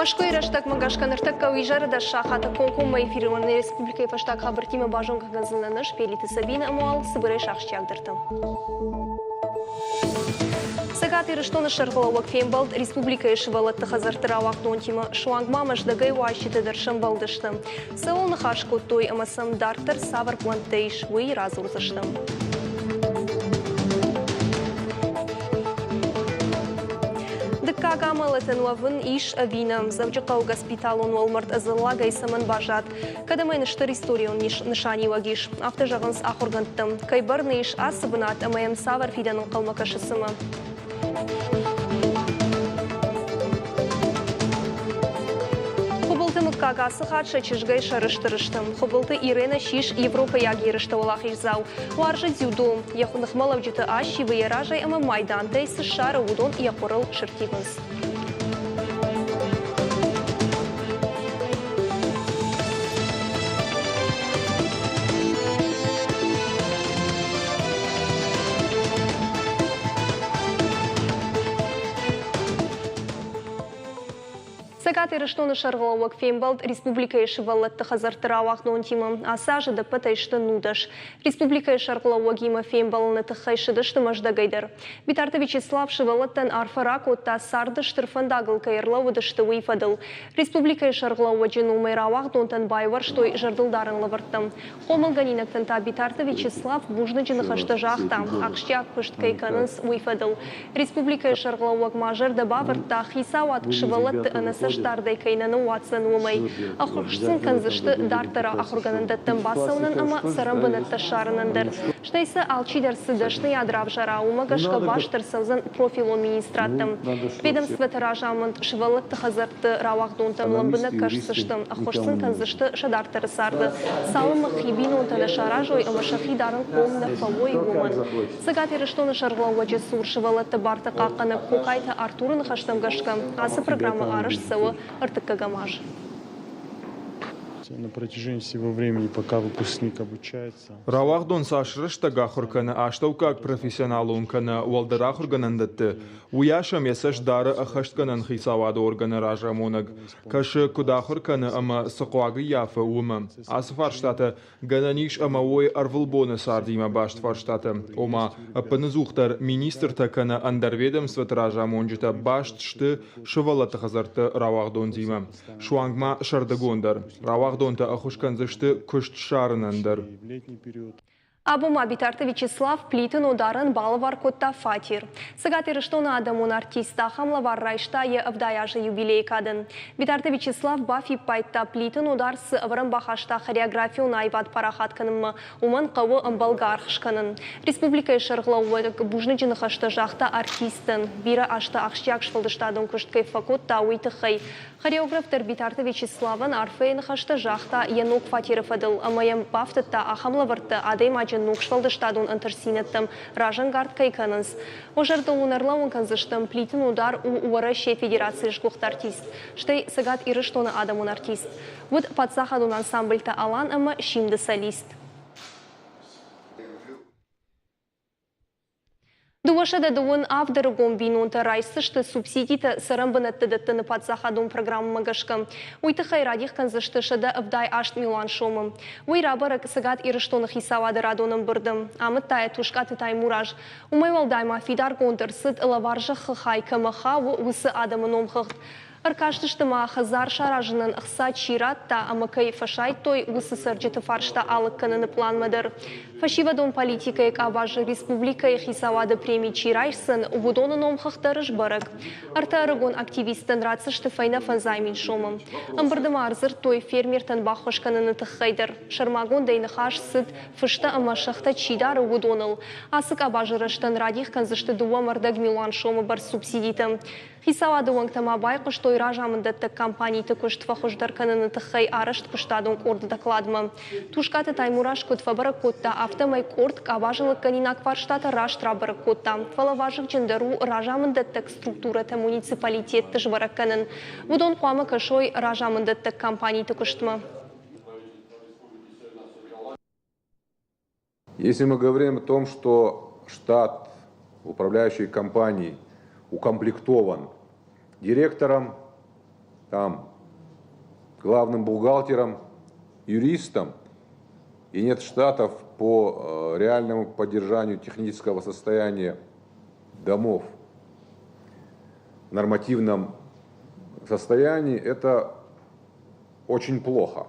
Мӕскуыйы рӕстӕгмӕ гӕсгӕ ныртӕккӕ у изӕры дӕс сахаты комкоммӕ эфиры нӕ республикӕйы фӕстаг хабӕрттимӕ базонгӕ кӕндзынӕн ӕз Пелиты Сабинӕ ӕмӕ уал цыбырӕй сахсджиагдӕртӕ. Цӕгат Ирыстоны сӕргълӕууӕг фембӕлд республикӕйы сывӕллӕтты хӕдзӕртты рауагъдонтимӕ, суанг ма Мӕздӕгӕй уазджытӕ дӕр сӕмбӕлдысты. Цӕуыл ныхас кодтой ӕмӕ сӕм дарддӕр цавӕр пълӕнттӕ ис, уый радзурдзыстӕм. Дыккаг амӕлӕтӕн уӕвын ис ӕви нӕ? Дзӕуджыхъӕуы госпиталон уӕлмӕрд ӕдзӕллагӕй цӕмӕн баззад? Кӕд ӕмӕ йын стыр историон нысаниуӕг ис, афтӕ зӕгъынц ахуыргӕндтӕ. Кӕй бӕрны ис ацы бынат ӕмӕ йӕм цавӕр фидӕн ӕнхъӕлмӕ кӕсы цымӕ? Хуыбылты мыггаг ацы хатт сӕ чызгӕй сӕрыстыр сты. Хуыбылты Ирена ссис европӕйаг ерысты уӕлахиздзау. Уарзы дзюдо. Йӕ ныхмӕлӕуджыты ассивы йӕ разӕй ӕмӕ майдантӕй цы ссары, уыдон йӕ хъуырыл сыртивынц. Цӕгат Ирыстоны сӕргълӕууӕг фембӕлд республикӕйы сывӕллӕтты хӕдзӕртты рауагъдонтимӕ. Ацы азы ӕдӕппӕтӕй сты нудӕс. Республикӕйы сӕргълӕууӕгимӕ фембӕлыны тыххӕй ссыдысты Мӕздӕгӕй дӕр. Битарты Вячеслав сывӕллӕттӕн арфӕ ракодта, царды стыр фӕндагыл кӕй ӕрлӕууыдысты, уый фӕдыл. Республикӕйы сӕргълӕууӕджы номӕй рауагъдонтӕн байуӕрстой зӕрдылдарӕн лӕвӕрттӕ. Хъомылгӕнинӕгтӕн та Битарты Вячеслав бузныджы ныхӕстӕ загъта, ахсджиаг куыст кӕй кӕнынц, уый фӕдыл. Республикӕйы сӕргълӕууӕг ма зӕрдӕ бавӕрдта, хицауад сывӕллӕтты ӕнӕцӕстдардӕй кӕй нӕ ныууадздзӕн, уымӕй. Ӕххуыс сын кӕндзысты дарддӕры ахуыргӕнӕндӕттӕм бацӕуынӕн ӕмӕ цӕрӕнбынӕттӕ ссарынӕн дӕр. Стӕй сӕ алчидӕр цы дӕсныйад равзара, уымӕ гӕсгӕ баст ӕрцӕудзӕн профилон министрадтӕм. Ведомствӕты разамынд сывӕллӕтты хӕдзӕртты рауагъдонтӕм лӕмбынӕг кӕсдзысты, ӕххуыс сын кӕндзысты сӕ дарддӕры царды, цалынмӕ хи бинонтӕ нӕ саразой ӕмӕ сӕхи дарынхъом нӕ фӕуой, уымӕн. Цӕгат Ирыстоны сӕргълӕууӕджы цур сывӕллӕтты барты хъахъхъӕнӕг Кокайты Артуры ныхӕстӕм гӕсгӕ, ацы программӕ арӕзт цӕуы ӕртыккӕгӕм аз. На протяжении всего времени, пока выпускник обучается. Рауагъдон цас рӕстӕг ахуыр кӕны астӕуккаг профессионалон кӕнӕ уӕлдӕр ахуыргӕнӕндӕтты, уыйас ӕм йӕ цӕст дары ӕххӕстгӕнӕн хицауады органы разамонӕг, кӕсы, куыд ахуыр кӕны ӕмӕ цы хъуаг ӕййафы, уымӕ. Ацы фарстатӕ гӕнӕн ис ӕмӕ уой ӕрвылбоны цардимӕ баст фарстатӕ, ома ӕппыныдзухдӕр министртӕ кӕнӕ ӕндӕр ведомствоты разамонджытӕ баст сты сывӕллӕтты хӕдзӕртты рауагъдонтимӕ, суанг ма сӕрдыгон дӕр. Рауагъдонтӕ ӕххуыс кӕндзысты куыст ссарынӕн дӕр. Абон ма Битарты Вячеслав Плиты Нодарӕн балӕвар кодта фатер. Цӕгат Ирыстоны адӕмон артист ахӕм лӕвар райста йӕ 70 азы юбилейы кадӕн. Битарты Вячеслав бафиппайдта, Плиты Нодар цы ӕвӕрӕн бахаста хореографион аивад парахат кӕнынмӕ, уымӕн хъӕуы ӕмбӕлгӕ аргъ скӕнын. Республикӕйы сӕргълӕууӕг бузныджы ныхӕстӕ загъта артистӕн, бирӕ азты ахсджиаг сфӕлдыстадон куыст кӕй фӕкодта, уый тыххӕй. Хореограф дӕр Битарты Вячеславӕн арфӕйы ныхӕстӕ загъта йӕ ног фатеры фӕдыл ӕмӕ йӕм бафтыдта ахӕм лӕвӕрттӕ адӕймаджы ног сфӕлдыстадон ӕнтыстдзинӕдтӕм разӕнгард кӕй кӕнынц. Уӕ зӕрдыл уын ӕрлӕууын кӕндзыстӕм, Плиты Нодар у Уӕрӕсейы Федерацийы сгуыхт артист, стӕй Цӕгат Ирыстоны адӕмон артист. Уыд паддзахадон ансамбльтӕ Алан ӕмӕ Симды солист. 227 ӕрыгон бинонтӕ райсдзысты субсидитӕ цӕрӕнбынӕтты дӕттыны паддзахадон программӕмӕ гӕсгӕ. Уый тыххӕй радих кӕндзысты 178 милуан сомы. Уый рабӕрӕг Цӕгат Ирыстоны хицауады радон ӕмбырды. Амыдта йӕ Тускъаты Таймураз. Уымӕй уӕлдай ма фидаргонд ӕрцыд лӕвар зӕххы хай кӕмӕ хауы, уыцы адӕмы номхыгъд. Ӕркастысты ма, хӕдзар саразынӕн ӕхца чи радта ӕмӕ кӕй фӕсайдтой, уыцы цӕрджыты фарста алыг кӕныны пъланмӕ дӕр. Фӕсивӕдон политикӕйы къабазы республикӕйы хицауады преми чи райсдзӕн, уыдоны номхыгъд дӕр сбӕрӕг. Ӕртӕ ӕрыгон активисттӕн ратдзысты фӕйнӕ фӕндзай мин сомы. Ӕмбырды ма ӕрдзырдтой фермертӕн баххуыс кӕныны тыххӕй дӕр. Сӕрмагондӕй ныхас цыд, фыстӕ ӕмӕ сӕгътӕ чи дары, уыдоныл. Ацы къабазы рӕзтӕн радих кӕндзысты 2,5 милуан сомы бӕрц субсидитӕ. Хицауады уӕнгтӕ ма байхъуыстой разамынддӕттӕг компаниты куыст фӕхуыздӕр кӕныны тыххӕй арӕзт куыстадон къорды докладмӕ. Тускъаты Таймураз куыд фӕбӕрӕг кодта, афтӕмӕй къорд къабазы лыггӕнинаг фарстатӕ раст рабӕрӕг кодта, фӕлӕ вазыгджындӕр у разамынддӕттӕг структурӕтӕ муниципалитетты сбӕрӕг кӕнын. Уыдон хъуамӕ кӕсой разамынддӕттӕг компаниты куыстмӕ. Если мы говорим о том, что штат управляющей компании укомплектован директором, там главным бухгалтером, юристом, и нет штатов по реальному поддержанию технического состояния домов в нормативном состоянии, это очень плохо.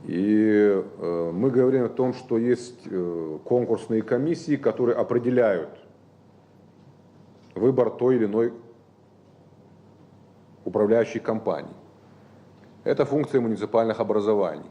И мы говорим о том, что есть конкурсные комиссии, которые определяют выбор той или иной управляющей компании. Это функция муниципальных образований.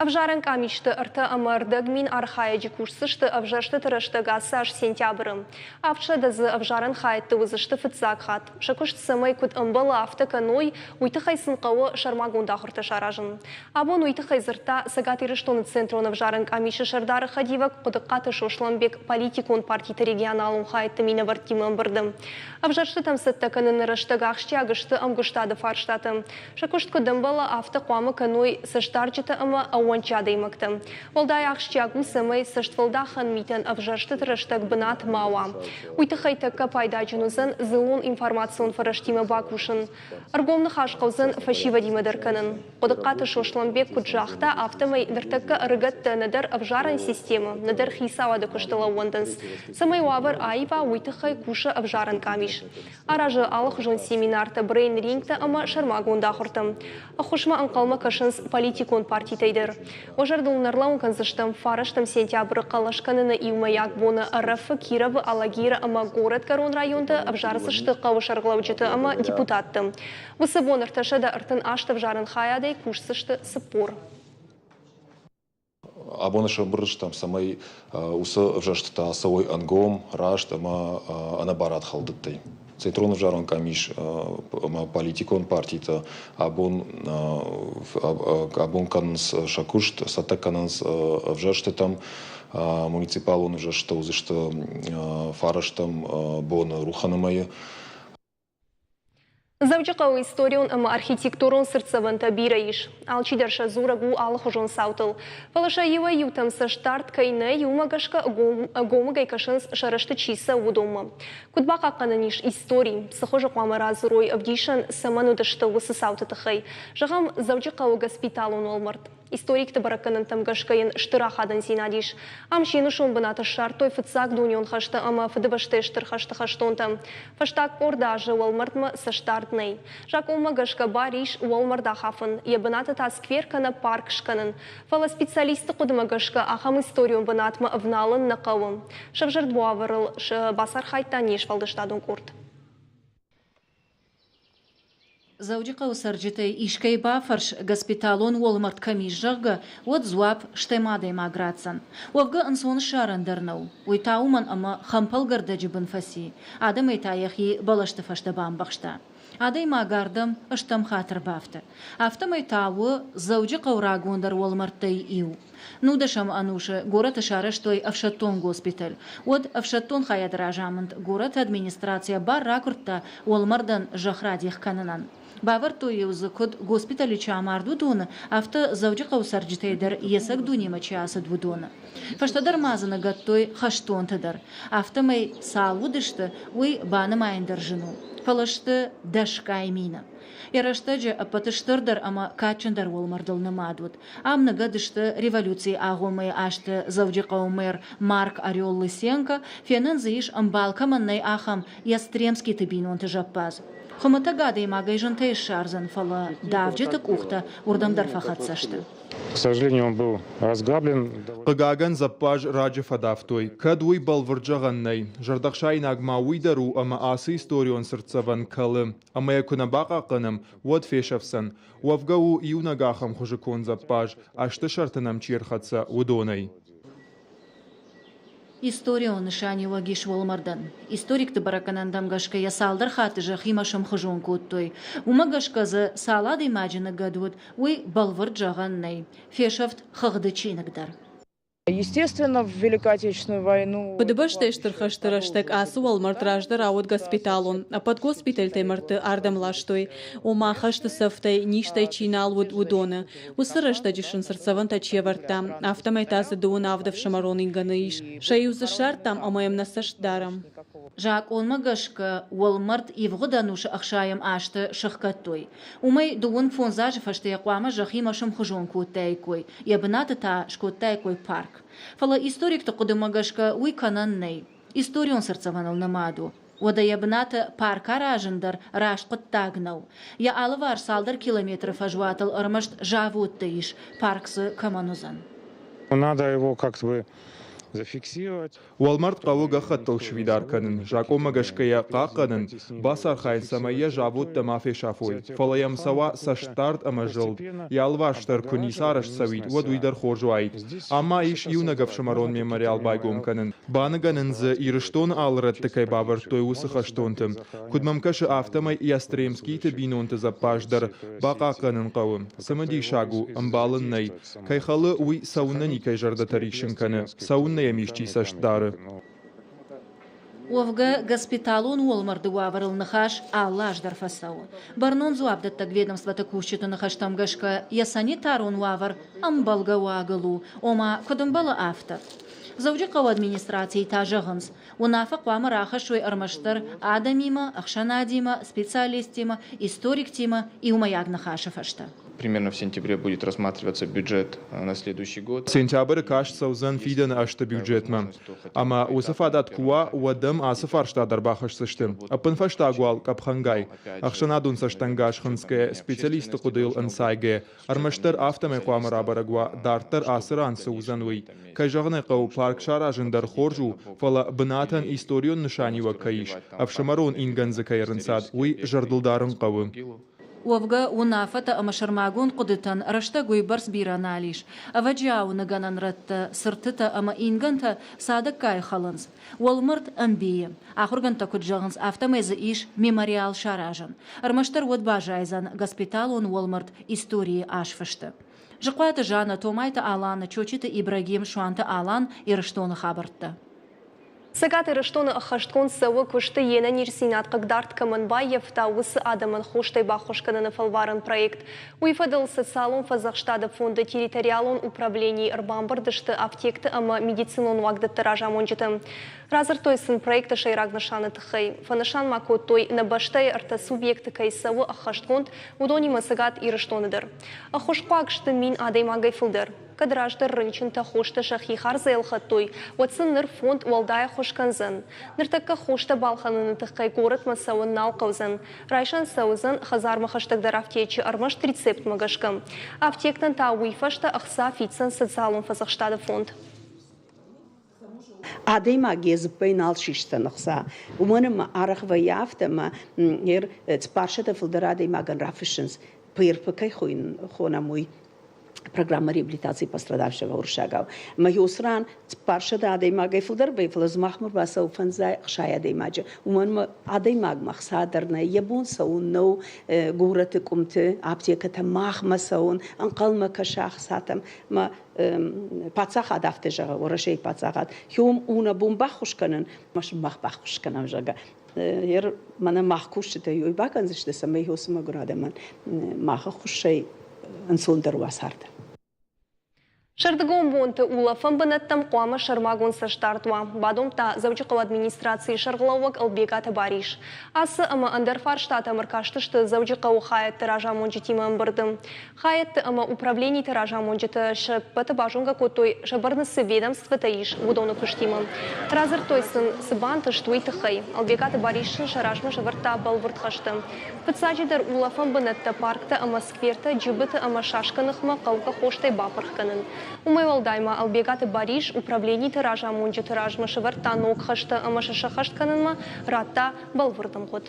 Ӕвзарӕн къамисты 3,25 мин архайӕджы кусдзысты ӕвзӕрстыты рӕстӕг ацы аз сентябры. 700 дзы ӕвзарӕн хайӕдты уыдзысты фыццаг хатт. Сӕ куыст цӕмӕй куыд ӕмбӕлы, афтӕ кӕной, уый тыххӕй сын хъӕуы сӕрмагонд ахуыртӕ саразын. Абон уый тыххӕй дзырдта Цӕгат Ирыстоны Центрон ӕвзарӕн къамисы сӕрдары хӕдивӕг Хъуыдыхъхъаты Сосланбег политикон партиты регионалон хайӕдты минӕвӕрттимӕ ӕмбырды. Ӕвзӕрстытӕм цӕттӕ кӕныны рӕстӕг ахсджиаг сты ӕмгуыстады фарстатӕ. Сӕ куыст куыд ӕмбӕлы, афтӕ хъуамӕ кӕной цӕстдарджытӕ ӕмӕ ӕууӕнчы адӕймӕгтӕ. Уӕлдай ахсджиаг у, цӕмӕй цӕстфӕлдахӕн митӕн ӕвзӕрстыты рӕстӕг бынат ма уа. Уый тыххӕй тӕккӕ пайдаджын уыдзӕн дзыллон информацион фӕрӕзтимӕ бакусын. Ӕргом ныхас хъӕудзӕн фӕсивӕдимӕ дӕр кӕнын. Хъуыдыхъхъаты Сосланбег куыд загъта, афтӕмӕй ныртӕккӕ ӕрыгӕттӕ нӕдӕр ӕвзарӕн системӕ, нӕдӕр хицауады куыстыл ӕууӕндынц. Цӕмӕй уавӕр аива, уый тыххӕй кусы ӕвзарӕн къамис. Аразы алыхуызон семинартӕ, брейн-рингтӕ ӕмӕ сӕрмагонд ахуыртӕ. Ӕххуысмӕ ӕнхъӕлмӕ кӕсынц политикон партитӕй дӕр. Уӕ зӕрдыл нӕ рлӕууын кӕндзыстӕм фарӕстӕм сентябры хъӕлӕс кӕныны иумӕйаг боны РФ-ы Кировы, Алагиры ӕмӕ Горӕтгӕрон районты ӕвзардзысты хъӕуы сӕргълӕуджыты ӕмӕ депутатты. Уыцы бон 338 ӕвзарӕн хайадӕй кусдзысты 40. Абон сӕмбырд стӕм, цӕмӕй уыцы ӕвзӕрстытӕ ацӕуой ӕнгом, раст ӕмӕ ӕнӕбарад хӕлдыдтӕй. Центрон ӕвзарон къамис ӕмӕ политикон партитӕ абон абон кӕнынц сӕ куыст, цӕттӕ кӕнынц ӕвзӕрстытӕм. Муниципалон ӕвзӕрстытӕ уыдзысты фарӕстӕм боны Рухӕны мӕйы. Дзӕуджыхъӕуы историон ӕмӕ архитектурон цыртдзӕвӕнтӕ бирӕ ис. Алчидӕр сӕ дзурӕг у алыхуызон цаутыл. Фӕлӕ сӕ иуӕй-иутӕм цӕстдард кӕй нӕй, уымӕ гӕсгӕ ӕгомыгӕй кӕсынц, сӕ рӕзты чи цӕуы, уыдонмӕ. Куыд бахъахъхъӕнӕн ис истори, цы хуызы хъуамӕ радзурой ӕвдисӕн, цӕмӕн уыдысты уыцы цауты тыххӕй? Зӕгъӕм, Дзӕуджыхъӕуы госпиталон уӕлмӕрд. Историкты бӕрӕггӕнӕнтӕм гӕсгӕ йын стыр ахадындзинад ис. Ам се нусон бынаты ссардтой фыццаг дунеон хӕсты ӕмӕ Фыдыбӕстӕйы Стыр хӕсты хӕстонтӕ. Фӕстаг къорд азы уӕлмӕрдмӕ цӕстдард нӕй. Закъонмӕ гӕсгӕ бар ис уӕлмӕрд ахафын, йӕ бынаты та сквер кӕнӕ парк скӕнын. Фӕлӕ специалистты хъуыдымӕ гӕсгӕ ахӕм историон бынатмӕ ӕвналын нӕ хъӕуы. Сӕвзӕрд уавӕрыл бацархайдта не сфӕлдыстадон къорд. Дзӕуджыхъӕуы цӕрджытӕй искӕй бафӕрс, госпиталон уӕлмӕрд кӕм ис, зӕгъгӕ, уӕд дзуапп стӕм адӕймаг ратдзӕн. Уӕвгӕ ӕнцон ссарӕн дӕр нӕу. Уый та уымӕн, ӕмӕ хӕмпӕлгӕрдӕджы бын фӕци, адӕмӕй та йӕхи бӕлӕсты фӕстӕ бамбӕхста. Адӕймаг ардӕм стӕм хатт ӕрбафты. Афтӕмӕй та у Дзӕуджыхъӕуы рагондӕр уӕлмӕрдтӕй иу. Нудӕсӕм ӕнусы горӕты сарӕзтой ӕфсӕддон госпиталь. Уӕд ӕфсӕддон хайады разамынд горӕты администрацийӕ бар ракуырдта уӕлмӕрдӕн зӕхх радих кӕнынӕн. Бавӕрдтой-иу дзы, куыд госпиталы чи амард, уыдоны, афтӕ Дзӕуджыхъӕуы цӕрджытӕй дӕр йе цӕг дунемӕ чи ацыд, уыдоны. Фӕстӕдӕр ма дзы ныгӕдтой хӕстонты дӕр. Афтӕмӕй цал уыдысты, уый банымайын дӕр зын у. Фӕлӕ сты дӕсгай мины. Йӕ рӕстӕджы ӕппӕты стырдӕр ӕмӕ кадджындӕр уӕлмӕрдыл нымад уыд. Ам ныгӕд сты революцийы агъоммӕйы азты Дзӕуджыхъӕуы мэр Марк Орел Лысенко, фенӕн дзы ис, ӕмбал кӕмӕн нӕй, ахӕм Ястремскиты бинонты зӕппадз. Хуымӕтӕг адӕймагӕй зынтӕй ссардзӕн, фӕлӕ давджыты къухтӕ уырдӕм дӕр фӕхӕццӕ сты. К сожалению, он был разграблен. Хъыгагӕн, зӕппадз раджы фӕдавтой. Кӕд уый бӕлвырд зӕгъӕн нӕй, зӕрдӕхсаинаг ма уый дӕр у, ӕмӕ ацы историон цыртдзӕвӕн кӕлы, ӕмӕ йӕ куы нӕ бахъахъхъӕнӕм, уӕд фесӕфдзӕн. Уӕвгӕ у иунӕг ахӕм хуызы конд зӕппадз, азты сӕрты нӕм чи ӕрхӕццӕ, уыдонӕй. Историон нысаниуӕг ис уӕлмӕрдӕн. Историкты бӕрӕггӕнӕнтӕм гӕсгӕ йӕ цалдӕр хатты зӕххимӕ сӕмхуызон кодтой. Уымӕ гӕсгӕ дзы цал адӕймаджы ныгӕд уыд, уый бӕлвырд зӕгъӕн нӕй. Фесӕфт хыгъды чиныг дӕр. Естественно, в Великую Отечественную войну. Фыдыбӕстӕйы Стыр хӕсты рӕстӕг ацы уӕлмӕрд раздӕр ауыд госпиталон. Ӕппӕт госпитӕлтӕй мӕрдты ардӕм ластой. Ома, хӕсты цӕфтӕй, низтӕй чи нал уыд, уыдоны. Уыцы рӕстӕджы сын цыртдзӕвӕнтӕ чи ӕвӕрдта, афтӕмӕй та дзы дыууын авд ӕфсымӕрон ингӕны ис. Сӕ иу дзы ссардтам ӕмӕ йӕм нӕ цӕст дарӕм. Закъонмӕ гӕсгӕ уӕлмӕрд ивгъуыд ӕнусы ӕхсайӕм азты сыхгӕдтой. Уымӕй 25 азы фӕстӕ йӕ хъуамӕ зӕххимӕ сӕмхуызон кодтаиккой, йӕ бынаты та скодтаиккой парк. Фӕлӕ историкты хъуыдымӕ гӕсгӕ уый кӕнӕн нӕй. Историон цыртдзӕвӕныл нымад у. Уӕдӕ йӕ бынаты парк аразын дӕр раст хъуыддаг нӕу. Йӕ алыварс цалдӕр километры фӕзуатыл ӕрмӕст заводтӕ ис, парк дзы кӕмӕн уыдзӕн. Надо его как-то бы зафиксировать. Уӕлмӕрд хъӕуы гӕххӕттыл сфидар кӕнын, закъонмӕ гӕсгӕ йӕ хъахъхъӕнын, бацархайын, цӕмӕй йӕ заводтӕ ма фесафой, фӕлӕ йӕм цӕуа цӕстдард ӕмӕ зылд. Йӕ алыварс дӕр куы ницы арӕзт цӕуид, уӕд уый дӕр хорз уаид. Ам ма ис иунӕг ӕфсымӕрон мемориал байгом кӕнын. Баныгӕнын дзы, Ирыстоны алы рӕтты кӕй бавӕрдтой, уыцы хӕстонты. Куыд мӕм кӕсы, афтӕмӕй Ястремскийты бинонты дзӕппаз дӕр бахъахъхъӕнын хъӕуы. Цымыдисаг у, ӕмбал ын нӕй. Кӕй хӕлы, уый цӕуыннӕ никӕй зӕрдӕтӕ риссын кӕны, цӕуыннӕ йӕм исчи цӕст дары. Уӕвгӕ, госпиталон уӕлмӕрды уавӕрыл ныхас алы аз дӕр фӕцӕуы. Бӕрнон дзуапдӕттӕг ведомствоты кусджыты ныхӕстӕм гӕсгӕ, йӕ санитарон уавӕр ӕмбӕлгӕ уагыл у, ома, куыд ӕмбӕлы, афтӕ. Дзӕуджыхъӕуы администрацийы та зӕгъынц, уынаффӕ хъуамӕ рахӕссой ӕрмӕстдӕр адӕмимӕ, ӕхсӕнадимӕ, специалисттимӕ, историктимӕ иумӕйаг ныхасы фӕстӕ. Примерно в сентябре будет рассматриваться бюджет на следующий год. Сентябры каст цӕудзӕн фидӕны азты бюджетмӕ. Ӕмӕ уыцы фадат куы уа, уӕд ӕм ацы фарста дӕр бахӕсдзысты. Ӕппынфӕстаг уал къӕпхӕнгай, ӕхсӕнадон цӕстӕнгас хынцгӕ, специалистты хъуыдыйыл ӕнцайгӕ, ӕрмӕстдӕр афтӕмӕй хъуамӕ рабӕрӕг уа, дарддӕр ацы ран цы уыдзӕн, уый. Кӕй зӕгъын ӕй хъӕуы, парк саразын дӕр хорз у, фӕлӕ бынатӕн историон нысаниуӕг кӕй ис, ӕфсымӕрон ингӕн дзы кӕй ӕрынцад, уый зӕрдыл дарын хъӕуы. Уӕвгӕ, уынаффӕтӕ ӕмӕ сӕрмагонд хъуыдытӕн рӕстӕг уыйбӕрц бирӕ нал ис. Ӕвӕджиауы ныгӕнӕн рӕттӕ, цыртытӕ ӕмӕ ингӕнтӕ цадӕггай хӕлынц. Уӕлмӕрд ӕмбийы. Ахуыргӕндтӕ куыд зӕгъынц, афтӕмӕй дзы ис мемориал саразӕн. Ӕрмӕстдӕр уӕд баззайдзӕн госпиталон уӕлмӕрд историйы азфысты. Зыхъуаты Жаннӕ, Томайты Алана, Чочиты Ибрагим, Суанты Алан, Ирыстоны хабӕрттӕ. Цӕгат Ирыстоны ӕххӕстгонд цӕуы куысты йе нӕниздзинад хъыгдард кӕмӕн баййӕфта, уыцы адӕмӕн хостӕй баххуыс кӕныны фӕлварӕн проект. Уый фӕдыл социалон фӕдзӕхстады фонды территориалон управленийы ӕрбамбырд сты афтекты ӕмӕ медицинон уагдӕтты разамонджытӕ. Радзырдтой сын проекты сӕйраг нысаны тыххӕй. Фӕнысан ма кодтой, нӕ бӕстӕйы ӕртӕ субъекты кӕй цӕуы ӕххӕстгонд, уыдонимӕ Цӕгат Ирыстоны дӕр. Ӕххуысхъуаг сты 1000 адӕймагӕй фылдӕр. Кӕд раздӕр рынчынтӕ хостӕ сӕхи хардзӕй ӕлхӕдтой, уӕд сын ныр фонд уӕлдай ӕххуыс кӕндзӕн. Ныртӕккӕ хостӕ балхӕныны тыххӕй горӕтмӕ цӕуын нал хъӕудзӕн. Райсӕн сӕ уыдзӕн хӕдзармӕ хӕстӕгдӕр афтечы ӕрмӕст рецептмӕ гӕсгӕ. Афтектӕн та уый фӕстӕ ӕхца фиддзӕн социалон фӕдзӕхстады фонд. Адӕймаг йӕ дзыппӕй нал систдзӕн ӕхца, уымӕн ӕмӕ арӕх вӕййы афтӕ, ӕмӕ цыппарсӕдӕ фылдӕр адӕймагӕн рафыссынц, ПРП кӕй хонӕм, уый программа реабилитации пострадавшего уырыссагау. Ӕмӕ уыцы ран 400 адӕймагӕй фылдӕр вӕййы, фӕлӕ дзы махмӕ рбацӕуы фӕндзай ӕхсай адӕймаджы. Уымӕн ӕмӕ адӕймагмӕ ӕхца дӕр нӕй, йӕ бон цӕуын нӕу горӕты къуымты, аптекӕтӕм махмӕ цӕуын, ӕнхъӕлмӕ кӕса ӕхцатӕм. Ӕмӕ паддзахад афтӕ зӕгъы, Уӕрӕсейы паддзахад, хиом у нӕ бон баххуыс кӕнын, мах баххуыс кӕнӕм, зӕгъгӕ. Ер мӕнӕ мах кусджытӕ ёй бакӕндзысты, цӕмӕй уыцы мӕгуыр адӕмӕн мах ӕххуысӕй ӕнцондӕр уа царды. Сӕрдыгон бонты улӕфӕн бынӕттӕм хъуамӕ сӕрмагонд цӕстдард уа, бадомдта Дзӕуджыхъӕуы администрацийы сӕргълӕууӕг Ӕлбегаты Барис. Ацы ӕмӕ ӕндӕр фарстатӕм ӕркастысты Дзӕуджыхъӕуы хайӕдты разамонджытимӕ ӕмбырды. Хайӕдты ӕмӕ управлениты разамонджытӕ се ппӕты базонгӕ кодтой, сӕ бӕрны цы ведомствотӕ ис, уыдоны куыстимӕ. Радзырдтой сын, цы бантыст, уый тыххӕй. Ӕлбегаты Барис сын сӕ размӕ сӕвӕрдта бӕлвырд хӕстӕ. Фыццаджыдӕр улӕфӕн бынӕттӕ, парктӕ ӕмӕ сквертӕ джыбыты ӕмӕ саскы ныхмӕ хъӕугӕ хостӕй бапырх кӕнын. Уымӕй уӕлдай ма Ӕлбегаты Барис управлениты разамонджыты размӕ сӕвӕрдта ног хӕстӕ ӕмӕ сӕ сӕххӕст кӕнынмӕ радта бӕлвырд ӕмгъуыд.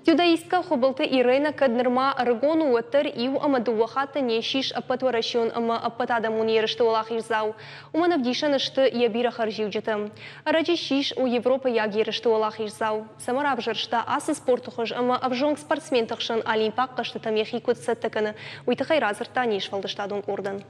Дзюдоисткӕ Хуыбылты Иренӕ кӕд нырма ӕрыгон у, уӕддӕр иу ӕмӕ дыууӕ хатты не ссис ӕппӕтуӕрӕсеон ӕмӕ ӕппӕтадӕмон ерысты уӕлахиздзау. Уымӕн ӕвдисӕн сты йӕ бирӕ хӕрзиуджытӕ. Ӕрӕджы ссис у европӕйаг ерысты уӕлахиздзау. Цӕмӕ равзӕрста ацы спорты хуыз ӕмӕ ӕвзонг спортсменты хсӕн олимпаг хъӕзтытӕм йӕхи куыд цӕттӕ кӕны, уый тыххӕй радзырдта не сфӕлдыстадон къордӕн.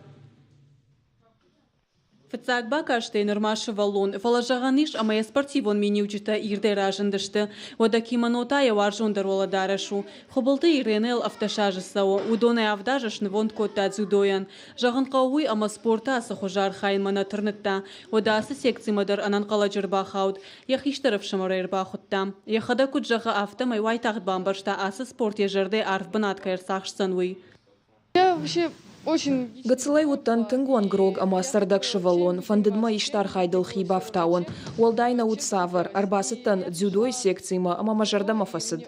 Фыццаг бакастӕй нырма сывӕллон, фӕлӕ зӕгъӕн ис, ӕмӕ йӕ спортивон миниуджытӕ ирдӕй разындысты. Уӕдӕ кимоно та йӕ уарзондӕр уӕлӕдарӕс у. Хуыбылты Иренӕйыл 17 азы цӕуы, уыдонӕй авд азы снывонд кодта дзюдойӕн. Зӕгъын хъӕуы уый, ӕмӕ спорты ацы хуызы архайынмӕ нӕ тырныдта. Уӕдӕ ацы секцимӕ дӕр ӕнӕнхъӕлӕджы ӕрбахауд. Йӕ хистӕр ӕфсымӕр ӕй ӕрбахуыдта. Йӕхӕдӕг куыд зӕгъы, афтӕмӕй уайтагъд бамбӕрста, ацы спорт йӕ зӕрдӕйы арф бынат кӕй ӕрцахсдзӕн, уый. Гыццылӕй уыдтӕн тынг уӕнгрог ӕмӕ цӕрдӕг сывӕллон, фӕндыд мӕ исты архайдыл хи бафтауын. Уӕлдай нӕ уыд цавӕр, ӕрбацыдтӕн дзюдойы секцимӕ ӕмӕ мӕ зӕрдӕмӕ фӕцыд.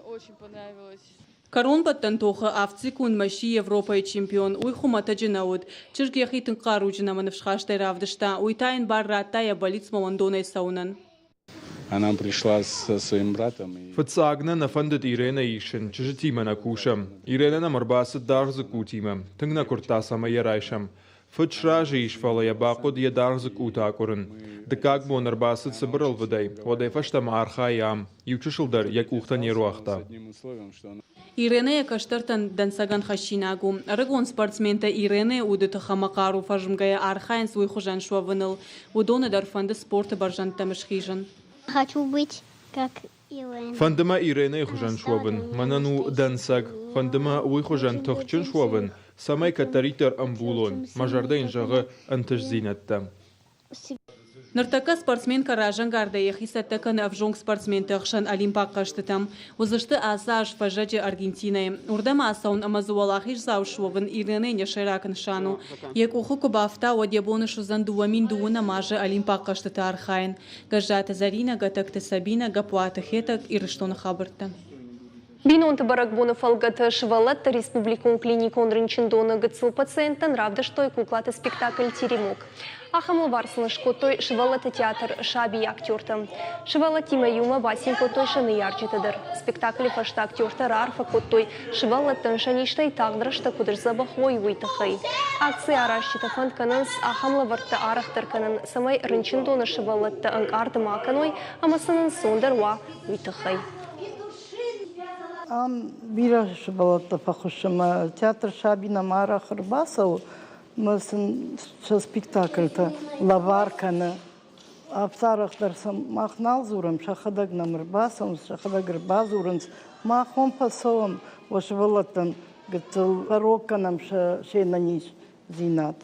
Кӕронбӕттӕн тохы авд секундмӕ сси Европӕйы чемпион. Уый хуымӕтӕджы нӕ уыд. Чызг йӕхи тынг хъаруджын ӕмӕ ныфсхастӕй равдыста. Уый та йын бар радта йӕ бӕллицмӕ уӕндонӕй цӕуынӕн. Она пришла со своим братом. И... Фыццаг нӕ нӕ фӕндыд Иренӕ исын, чызджытимӕ нӕ кусӕм. Иренӕ нӕм ӕрбацыд даргъ дзыккутимӕ. Тынг нӕ куырдта, цӕмӕй йӕ райсӕм. Фыд сразы ис, фӕлӕ йӕ бахъуыд йӕ даргъ дзыккутӕ акъуырын. Дыккаг бон ӕрбацыд цыбыр ӕлвыдӕй, уӕдӕй фӕстӕмӕ архайы ам. Иучысыл дӕр йӕ къухтӕ не руагъта. Иренӕ йӕ кӕстӕртӕн дӕнцӕгӕн хӕссинаг у. Ӕрыгон спортсментӕ Иренӕйы уды тых ӕмӕ хъару фӕзмгӕйӕ архайынц уый хуызӕн суӕвыныл. Уыдоны дӕр фӕнды спорты бӕрзӕндтӕм схизын. Хочу быть как Ирена. Фӕнды мӕ Иренӕйы хуызӕн суӕвын. Мӕнӕн у дӕнцӕг. Фӕнды мӕ уый хуызӕн тыхджын суӕвын, цӕмӕй кӕддӕриддӕр ӕмбулон. Мӕ зӕрдӕ йын зӕгъы ӕнтыстдзинӕдтӕ. Ныртӕккӕ спортсменкӕ разӕнгардӕй йӕхи цӕттӕ кӕны ӕвзонг спортсменты ӕхсӕн Олимпаг хъӕзтытӕм. Уыдзысты ацы аз фӕззӕджы Аргентинӕйы. Уырдӕм ацӕуын ӕмӕ дзы уӕлахиздзау суӕвын Иренӕйӕн йӕ сӕйраг нысан у. Йӕ къухы куы бафта, уӕд йӕ бон суыдзӕн 2012 азы Олимпаг хъӕзтыты архайын. Гӕззаты Зӕринӕ, Гӕтӕгты Сабинӕ, Гаппуаты Хетӕг, Ирыстоны хабӕрттӕ. Бинонты бӕрӕгбоны фӕлгӕты сывӕллӕтты республикон клиникон рынчындоны гыццыл пациенттӕн равдыстой куклаты спектакль «Теремок». Ахӕм лӕвар сын скодтой сывӕллӕтты театр «Саби» актертӕ. Сывӕллӕттимӕ иумӕ бацин кодтой сӕ ныййарджыты дӕр. Спектаклы фӕстӕ актертӕ раарфӕ кодтой сывӕллӕттӕн сӕ низтӕй тагъд рӕстӕг куыд сдзӕбӕх уой, уый тыххӕй. Акци аразджытӕ фӕнд кӕнынц ахӕм лӕвӕрттӕ арӕхдӕр кӕнын, цӕмӕй рынчындоны сывӕллӕттӕ ӕнкъард ма кӕной ӕмӕ сын ӕнцондӕр уа, уый тыххӕй. Ам бирӕ сывӕллӕттӕ фӕхуыссы мӕ театр Саби нӕм арӕх ӕрбацӕуы мӕ сын сӕ спектакльтӕ лӕвар кӕны. Афтӕ арӕхдӕр сӕм мах нал дзурӕм, сӕхӕдӕг нӕм ӕрбацӕуынц, сӕхӕдӕг ӕрбадзурынц. Мах уым фӕцӕуӕм уӕ сывӕллӕттӕн гыццыл фӕрог кӕнӕм сӕ се нӕниздзинад.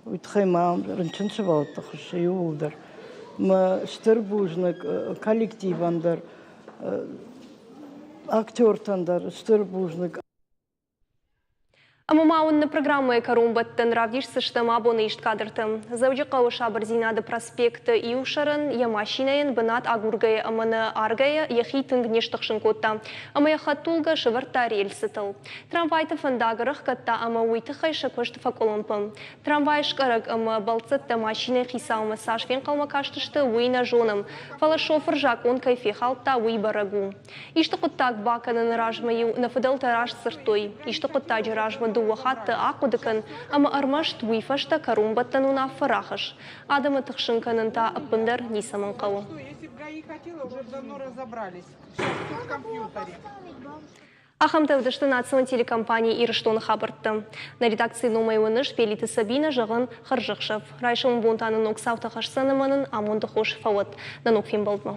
Уый тыххӕй ма рынчын сывӕллӕтты хуыссы иууылдӕр. Мӕ стыр бузныг коллективӕн дӕр, актертӕн дӕр стыр бузныг. Ӕмӕ ма уын нӕ программӕйы кӕронбӕттӕн равдисдзыстӕм абоны ист кадрты. Дзӕуджыхъӕуы Сабырдзинады проспекты иу сӕрӕн йӕ машинӕйӕн бынат агургӕйӕ ӕмӕ нӕ аргӕйӕ йӕхи тынг не стыхсын кодта ӕмӕ йӕ хӕдтулгӕ сӕвӕрдта рельсытыл. Трамвайты фӕндаг ӕрӕхгӕдта ӕмӕ уый тыххӕй сӕ куыст фӕкъуылымпы. Трамвай скъӕрӕг ӕмӕ бӕлццӕттӕ машинӕйы хицаумӕ цас фенхъӕлмӕ кастысты, уый нӕ зонӕм, фӕлӕ шофыр закъон кӕй фехӕлдта, уый бӕрӕг у. Исты хъуыддаг бакӕныны размӕ-иу нӕ фыдӕлтӕ раст дзырдтой, исты хъуыддаджы размӕ дыууӕ хатты ахъуыды кӕн ӕмӕ ӕрмӕст уый фӕстӕ кӕронбӕттӕн уынаффӕ рахӕсс. Адӕмы тыхсын кӕнын та ӕппындӕр ницӕмӕн хъӕуы. Ахӕмтӕ уыдысты национ телекомпани Ирыстоны хабӕрттӕ. Нӕ редакцийы номӕй уыныс Пелиты Сабинӕ зӕгъын хӕрзӕхсӕв. Райсомы бон та нын ног цаутӕ хӕсдзӕн ӕмӕ нын амонды хос фӕуӕд. Нӕ ног фембӕлдмӕ.